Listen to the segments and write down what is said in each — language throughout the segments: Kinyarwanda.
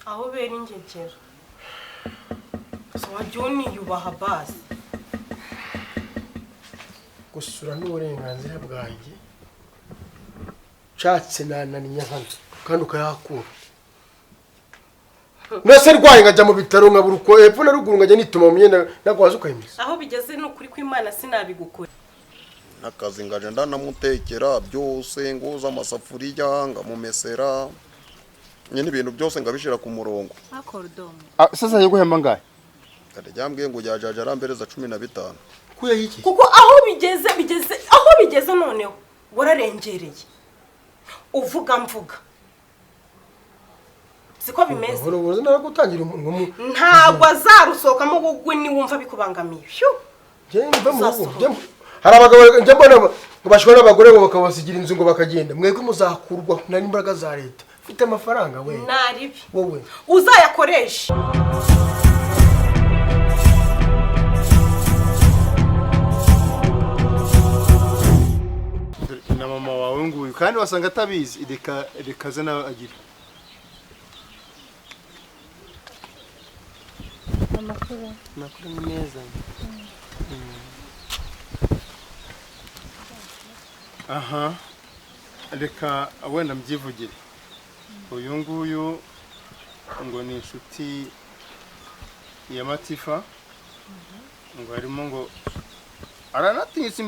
Aho bera ingegera. So wajya uniyubaha basi. Gusura n'uburenganzira bwanjye. Nshatse nananinya hano kandi ukayahakura. Nase rwaye nkajya mu bitaro nkabura uko hepfo na ruguru, nkajya nituma mu myenda nagwaza ukayimesa. Aho bigeze ni ukuri kw'Imana sinabigukora. N'akazi ngaje ndanamutekera byose, ngoza amasafuriya, ngamumesera nyine, ibintu byose ngabishyira ku murongo. Akorodomu. Sasa yaguhemba ngahe? Kare ryambwiye ngo yajaje arambereza 15. Kuyaho iki? Kuko aho bigeze, bigeze aho bigeze noneho wararengereye, uvuga mvuga siko bimeze. Buhoro buhoro naragutangira umuntu. Ntabwo azarusohokamo wowe niwumva bikubangamiye. Phew! Njye mva mu rugo. Uzasohoka. Hari abagabo njye mbona ngo bashobora n'abagore ngo bakabasigira inzu ngo bakagenda. Mwebwe muzakurwa n'imbaraga za leta. Ufite amafaranga we? Naribi. Wowe. Uzayakoresha. Na mama wawe nguyu kandi wasanga atabizi. Reka reka aze nawe agire. Amakuru? Amakuru ni meza. Aha, reka wenda mbyivugire. Uyu nguyu ngo ni inshuti ya Matifa, ngo harimo ngo aranatinyutse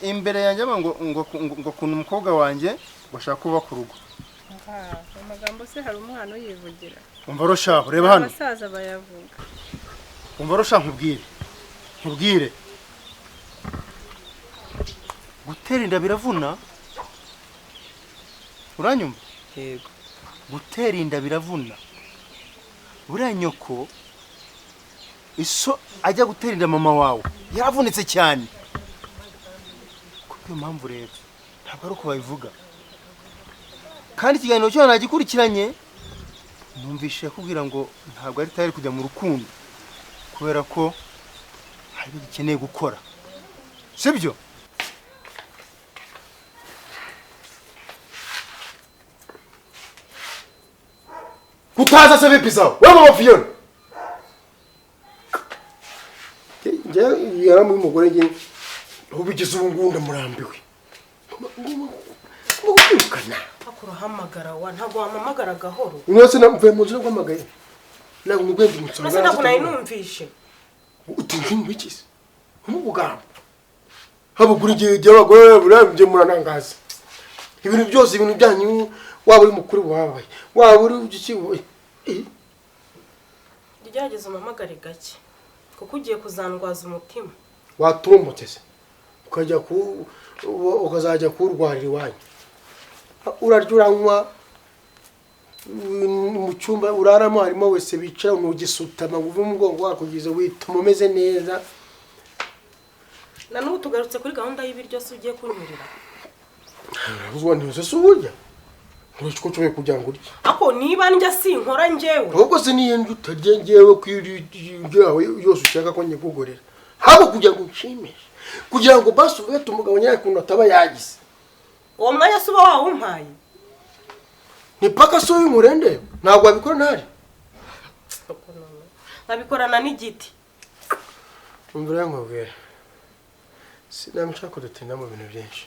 imbere yanjye avuga ngo akunda umukobwa wanjye, ngo ashaka kuba ku rugo. Amagambo se hari umwana uyivugira? Umva roshaho, reba hano. Abasaza bayavuga. Umva roshaho, nkubwire, gutera inda biravuna, uranyumva? Yego. Gutera inda biravuna. Buriya nyoko iso ajya gutera inda mama wawe yaravunitse cyane. Kubw'iyo mpamvu rero ntabwo ari uko babivuga. Kandi ikiganiro cyo nagikurikiranye, numvishe akubwira ngo ntabwo ari tayari kujya mu rukundo kubera ko hari ibyo gikeneye gukora, sibyo? Kutaza se vipi sawa? Wewe mama Fiona. Njye yaramu y'umugore, njye ubigize ubu ngubu ndamurambiwe. Ngomba kwirukana. Akurahamagara wa, ntabwo wampamagara gahoro? Mwese namvuye mu nzu naguhamagaye. Ntabwo mugwende umusanga. Mbese ntabwo nari numvishe. Utinze mu biki se? Mu bugambo. Haba kuri gihe gihe abagore burambye muranangaza. Ibintu byose, ibintu byanyu, waba uri mukuru wabaye, waba uri iki. Gerageza umpamagare gake kuko ugiye kuzandwaza umutima. Waturumbutse se ukajya ku ukazajya kurwarira iwanyu, urarya uranywa, mu cyumba uraramo harimo wese bicara ntugisutama ngo uve mu mugongo wakugeza wituma umeze neza. Na n'ubu tugarutse kuri gahunda y'ibiryo se ugiye kunyurira? Uravuga ntiuze se uburya ntuzi ko nshoboye kugira ngo urye. Ako niba ndya sinkora njyewe. Ahubwo se niyo ndya utarya njyewe ko indyo yawe yose ushaka ko nyikugurira, haba kugira ngo unshimishe, kugira ngo basi uvuge ati umugabo nyawe ukuntu ataba yagize. Uwo mwanya se uba wawumpaye? Ni paka se uyu ntabwo wabikora ntari. Nkabikorana n'igiti. Umvira nkubwira, sinabishaka ko dutinda mu bintu byinshi.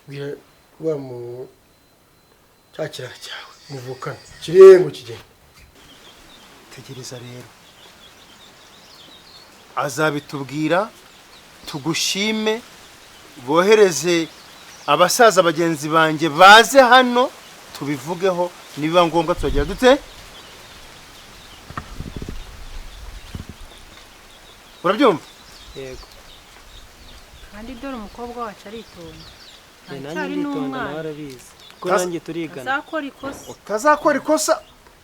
Bwira wa mu cya kirara cyawe muvukana kirihe ngo kigende. Tegereza rero azabitubwira, tugushime, bohereze abasaza bagenzi banjye baze hano tubivugeho, nibiba ngombwa turagira dute. Urabyumva? Yego. Kandi dore umukobwa wacu aritonda. Nanjye Aracyari nditonda, n'umwana. nawe arabizi ko nanjye turigana. Azakora ikosa. Utazakora ikosa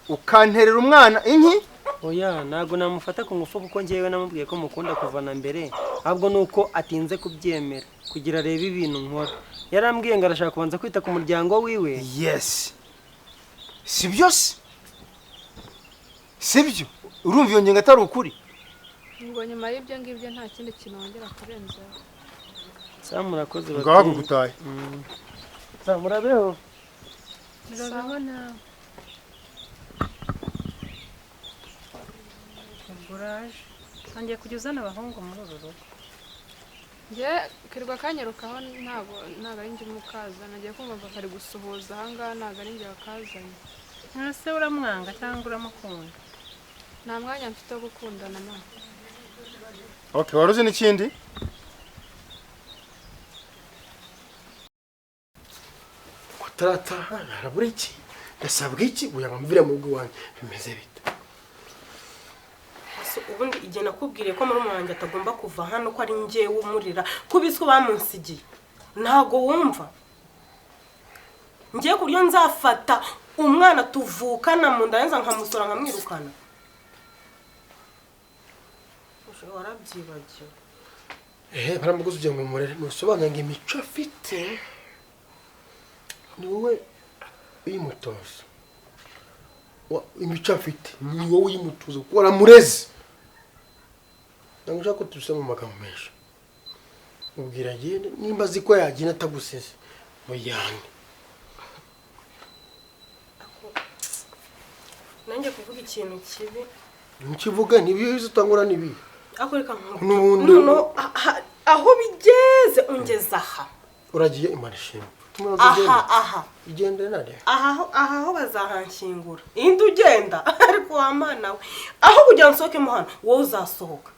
ukanterera umwana inki. Oya, ntabwo namufata ku ngufu kuko njyewe namubwiye ko mukunda kuva na mbere, ahubwo nuko atinze kubyemera kugira arebe ibintu nkora. Yarambwiye ngo arashaka kubanza kwita ku muryango wiwe. Yes, sibyo se? Sibyo? Urumva iyo ngingo atari ukuri? Ngo nyuma y'ibyo ngibyo nta kindi kintu wongera kurenzaho. Sa murakoze. Ngaho gutahe. Sa murabeho. Urabeho nawe. Ubwo uraje ntangiye kujya uzana abahungu muri uru rugo. Njye kirirwa kanyirukaho, ntabwo ari njye umukazana. Ngiye kumva kari gusuhuza ahangaha, ntabwo ari njye wakazanye. Ese uramwanga cyangwa uramukunda? Nta mwanya mfite wo gukundana nawe. Okay, wari uzi n'ikindi? Utarataha harabura iki? Ndasabwa iki kugira ngo mvire mu rugo iwanjye? Bimeze bite? So, ubundi igihe nakubwiriye ko murumuna wanjye atagomba kuva hano, ko ari njyewe umurira, ko ubiswe bamunsigiye, ntago wumva. Ngiye ku buryo nzafata umwana tuvukana mu nda nza nkamusora nkamwirukana. Warabyibagiwe. Baramuguze ugira ngo murere, ntusobanura ngo imico afite ni wowe uyimutoza. Imico afite ni wowe uyimutoza kuko waramureze. Ntabwo ushaka ko tubisoma mu magambo menshi. Ubwira agende, nimba azi ko yagenda atagusize mujyane. Nanjye kuvuga ikintu kibi nkivuga ntibizi utangura n'ibi. Ako reka nkubwire. Noneho aho bigeze ungeza aha. Uragiye Imana ishimwe. Aha aha. Igende nare. Aha aha aho bazahanshyingura. Indi ugenda ariko wa Mana we. Aho kugira nsohoke mo hano wowe uzasohoka.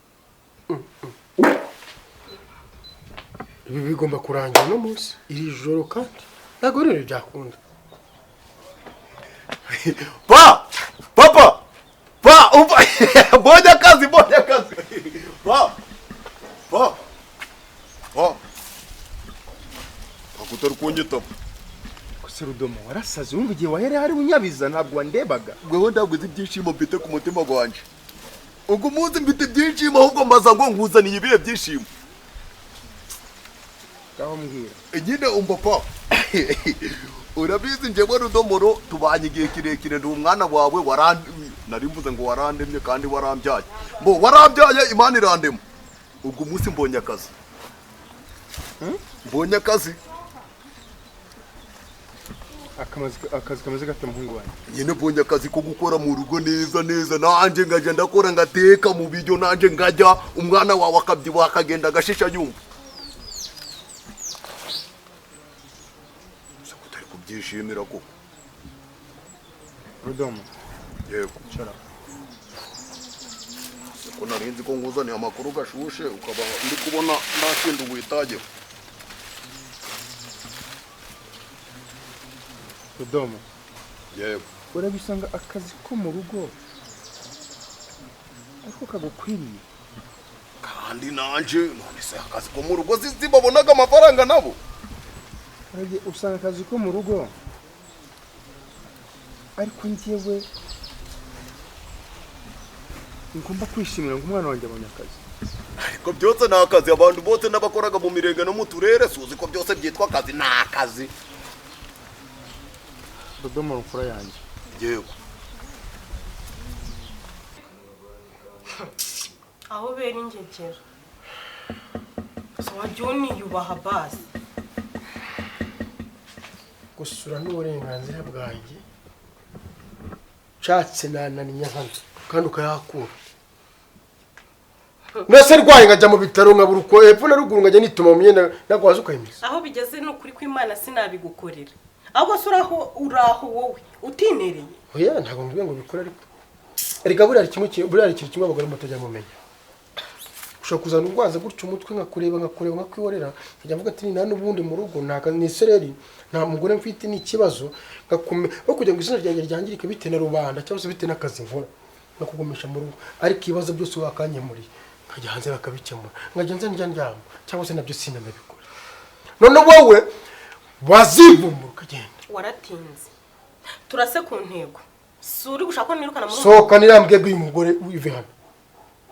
Ibi bigomba kurangira no munsi iri joro kandi ntabwo rero byakunda. Pa! Papa! Pa! Umva! Mbonye akazi, mbonye akazi. Pa! Pa! Pa! Ntabwo utari kunyitaba. Gusa Rudomo warasaze, wumva igihe wahereye hari unyabiza ntabwo wandebaga. Gweho ntabwo uzi ibyishimo mfite ku mutima gwanje. Ubwo umunsi mfite ibyishimo ahubwo mbaza ngo nkuzaniye ibihe byishimo. Ngaho mbwira. Nyine umva pa. Urabizi njyewe Rudomoro tubanye igihe kirekire, ndi umwana wawe, nari mvuze ngo warandemye kandi warambyaye. Mbo warambyaye Imana irandema. Ubwo umunsi mbonye akazi. Mbonye akazi. Akazi kameze gate muhungu wanjye? Nyine mbonye akazi ko gukora mu rugo neza neza, nanjye ngajya ndakora ngateka mu biryo, nanjye ngajya umwana wawe akabyibuha akagenda agashisha yumva. Gusa kutari kubyishimira koko. Rudomo. Yego. Shara. Ko narinzi ko nkuzaniye amakuru gashushe ukaba ndi kubona nta kindi witayeho. Rudomo. Yego. Urabisanga akazi ko mu rugo ariko kagukwiriye. Kandi nanje none se akazi ko mu rugo zibabonaga amafaranga nabo. Usanga akazi ko mu rugo ariko njyewe ngomba kwishimira ngo umwana wanjye abonye akazi. Ariko byose ni akazi, abantu bose n'abakoraga mu mirenge no mu turere suzi ko byose byitwa akazi, ni akazi. Rudomo mfura yanjye. Yego. Aho bera ingegera. So wajya uniyubaha basi. Gusura n'uburenganzira bwanjye nshatse nananinya hano kandi ukayakura. Nase rwaye nkajya mu bitaro nkabura uko hepfo na ruguru nkajya nituma mu myenda nagwaza ukayimesa. Aho bigeze ni ukuri kw'Imana sinabigukorera. Ahubwo se uraho wowe utinereye. Oya ntabwo mvuga ngo bikore, ariko erega buriya hari ikintu kimwe abagore mutajya mumenya. Ushobora kuzana urwaza gutyo umutwe nkakureba nkakwihorera, nkajya mvuga ati nta n'ubundi mu rugo ni sereri, nta mugore mfite ni ikibazo, aho kugira ngo izina ryanjye ryangirike bitewe na rubanda cyangwa se bitewe n'akazi nkora, nkakugumisha mu rugo, ariko ibibazo byose wakanyemuriye nkajya hanze bakabikemura, nkajya nza njya ndyama cyangwa se nabyo sinanabikora. None wowe wazivumbura ukagenda. Waratinze. Turase ku ntego. Si uri gushaka ko nirukana mu rugo? Sohoka nirambwe bw'uyu mugore uve hano.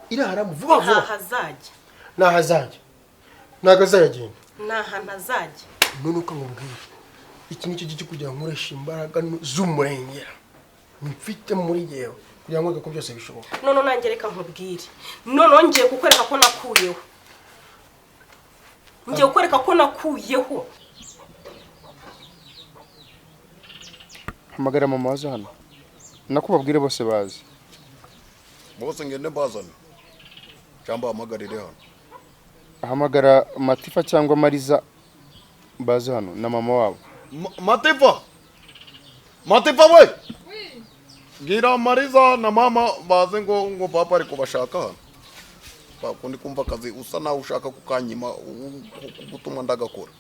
Iraharamu vuba vuba. Ntahazajya. Ntahazajya. Ntabwo azayagenda. Nta hantu azajya. None uko nkubwira, iki nicyo giti kugira ngo nkoreshe imbaraga z'umurengera mfite muri yewe kugira ngo ko byose bishoboka. None nanjye reka nkubwire. None ngiye kukwereka ko nakuyeho. Ngiye kukwereka ko nakuyeho. Hamagara mama waza hano, nako babwire bose bazi. Bose ngende mbazane cyangwa bahamagarire hano? Hamagara Matifa cyangwa Mariza baze hano na mama wabo. Matifa, Matifa we, gira Mariza na mama baze ngo papa ari kubashaka hano. Kundi kumva akazi usa nawe ushaka kukanyima gutuma ndagakora.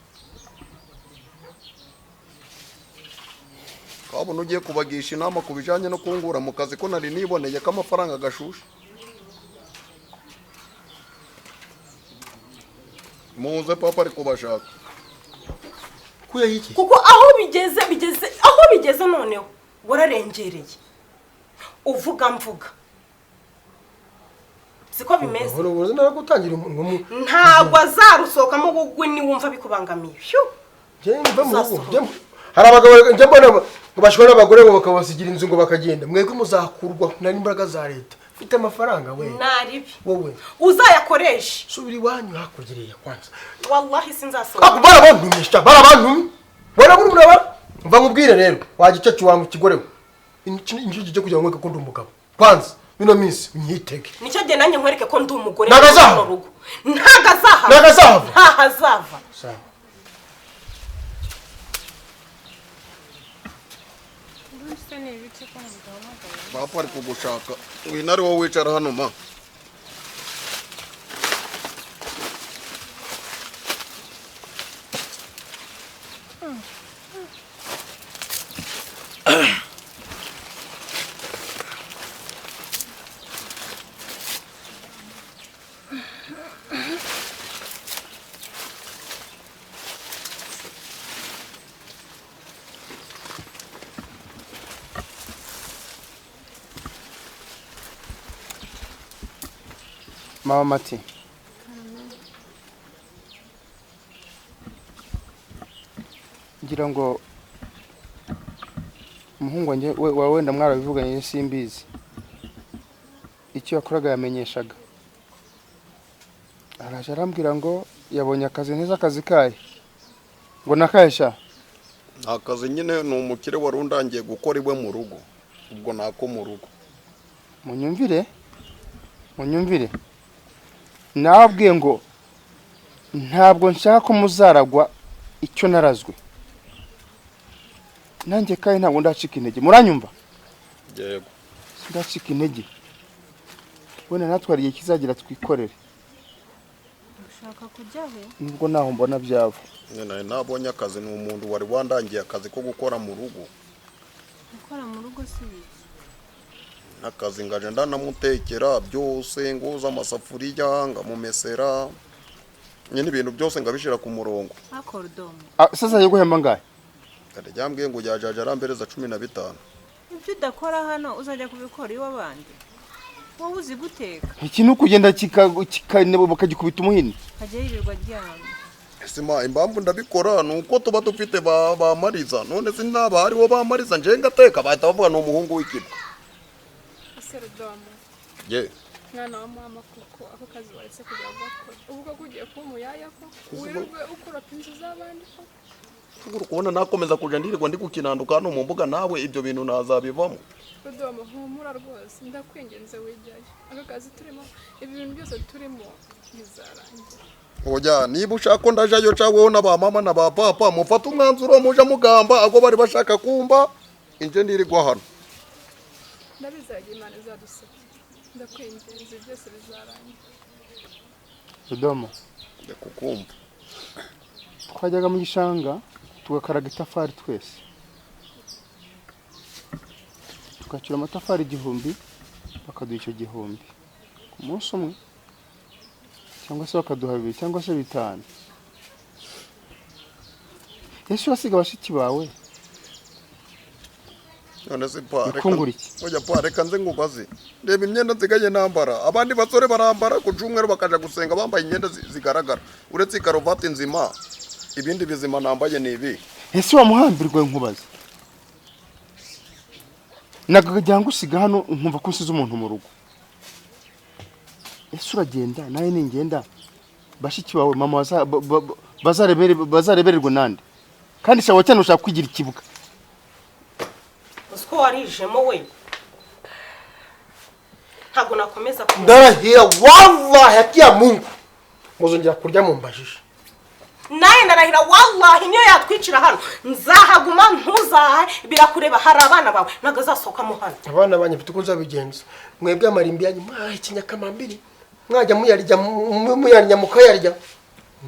Kabona ugiye kubagisha inama ku bijanye no kungura mu kazi ko nari niboneye ko amafaranga gashushe. Muze papa ari kubashaka. Kuya iki? Kuko aho bigeze aho bigeze noneho wararengereye. Uvuga mvuga. Siko bimeze. Ubu naragutangira umuntu ntabwo azarusohokamo wowe ni wumva bikubangamiye. Njye mva mu rugo. Hari abagabo njye mbona ngo bashobora n'abagore ngo bakabasigira inzu ngo bakagenda. Mwebwe muzakurwa n'imbaraga za leta. Ufite amafaranga we. Naribi. Wowe. Uzayakoresha. Subira iwanyu hakurya kwanza. Wallahi sinzasohoka. Ako barabantumye, barabantumye. Barabura mva nkubwire rero wagice wangu kigorewe. Injo cyo kugira ngo ko ndi umugabo. Kwanza bino minsi unyitege. Nicyo gihe nanjye nkwereke ko ndi umugore mu rugo. Ntagazahava. Nagazahava. Ntahazava. Sawa. Papa ari kugushaka. Ngwino ari wowe wicara hano ma. Mama Mati, ngira ngo umuhungu wanjye wawe wenda mwarabivuganye simbizi, icyo yakoraga yamenyeshaga. Araje arambwira ngo yabonye akazi neza, akazi kaye ngo nakayesha akazi nyine ni umukire wari undangiye gukora iwe mu rugo, ubwo nako mu rugo. Munyumvire, munyumvire, nababwiye ngo ntabwo nshaka ko muzaragwa icyo narazwe. Nanjye kandi ntabwo ndacika intege, muranyumva? Yego. Ndacika intege. Wenda natwe hari igihe kizagira twikorere. Ushaka kujya he? Nubwo naho mbona byava. Nyine nabonye akazi ni umuntu wari wandangiye akazi ko gukora mu rugo. Gukora mu rugo si biki? Akazi ngaje ndanamutekera byose, ngoza amasafuriya, ngamumesera, nyine ibintu byose ngabishira ku murongo. Akordomo. Sasa yo guhemba ngahe? Ndaryambwiye ngo yajaje arambereza 15. Ibyo udakora hano uzajya kubikora iwabandi. Wowe uzi guteka. Iki ni ukugenda bakagikubita umuhini. Kajya yirirwa aryamye. Sima impamvu ndabikora nuko tuba dufite ba Mariza, none sinaba hariho ba Mariza nje ngateka bahita bavuga ni umuhungu w'ikibwa. Serudomo. Ye. Mwana wa mama kuko ako kazi waretse kujya gukora. Ubwo kugiye kuba umuyaya ko wirirwe ukoropa inzu z'abandi ko. Uri kubona nakomeza kuja ndirirwa ndi gukinanduka hano mu mbuga nawe ibyo bintu nazabivamo. Rudomo humura rwose ndakwinginze wijyayo. Ako kazi turimo ibi bintu byose turimo bizarangira. Oya niba ushaka ko ndajayo caweho na ba mama na ba papa mufata umwanzuro muja mugamba ago bari bashaka kumba inje ndirirwa hano. Ndabizagira Imana izadusabye. Ndakwinginze byose bizarangira. Rudomo. Ndakukumva. Twajyaga mu gishanga tugakaraga itafari twese. Tukacura amatafari 1000 bakaduha icyo 1000 ku munsi umwe, cyangwa se bakaduha 2 cyangwa se 5. Yesu wasiga bashiki bawe. None se pa reka oya pa reka nze ngubaze. Reba imyenda nsigaye nambara, abandi basore barambara ku cyumweru bakaja gusenga bambaye imyenda zigaragara, uretse ikaruvati nzima ibindi bizima nambaye ni ibi. Ese wamuhambirwe nkubaze? Nagajya ngusiga hano nkumva ko nsize umuntu mu rugo. Ese uragenda nawe ningenda bashiki bawe mama bazarebererwa nande? Kandi shawa cyane ushaka kwigira ikibuga. Uzi ko warijemo we, ntabwo nakomeza kumenya. Ndarahira, wallahi, haki ya Mungu, muzongera kurya mu mbajije. Nawe ndarahira, wallahi, niyo yatwicira hano nzahaguma. Ntuzahe, birakureba. Hari abana bawe, ntabwo azasohokamo hano. Abana banjye mfite uko nzabigenza. Mwebwe amarimbi yanyu mwahekenye akamambiri, mwajya muyarya, muyarya mukayarya,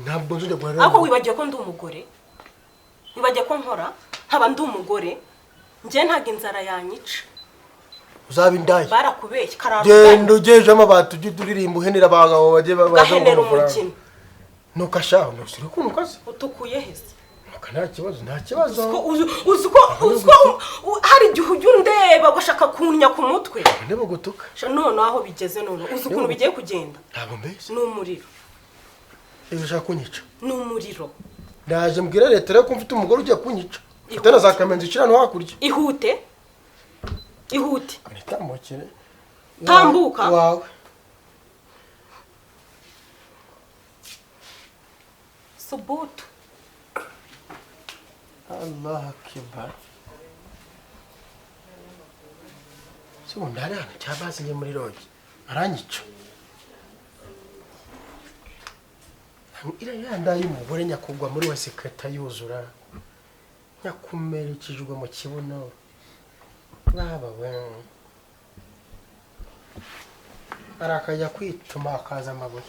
ntabwo nzongera guharira. Ariko wibagiwe ko ndi umugore, wibagiwe ko nkora nkaba ndi umugore. Njye ntabwo inzara yanyica. Uzaba indaya. Barakubeshye karara. Genda ugejeje amabati, ujye uririmba uhenera abagabo bajye baza. Gahenera umukino. Nuko ashaho ntusire ukuntu ukoze. Utukuye hese? Nuko nta kibazo, nta kibazo. Uzi ko hari igihe ujya undeba ugashaka kunnya ku mutwe. Niba gutuka. Sha, none aho bigeze, none uzi ukuntu bigiye kugenda? Ntabwo mbese. Ni umuriro. Ejo ushaka kunyica. Ni umuriro. Ndaje mbwira leta rero ko mfite umugore ugiye kunyica, mfite na za kamenzi icira hano hakurya. Ihute, ihute. Nitambukire. Tambuka. Wawe. Subutu. Allah akibar. Se ubundi hari ahantu cyangwa njye muri lodge aranyica? Iriya nda y'umugore nyakugwa muri wese igahita yuzura, nyakumera ikijugwa mu kibuno, baba we, arakajya kwituma hakaza amabuye.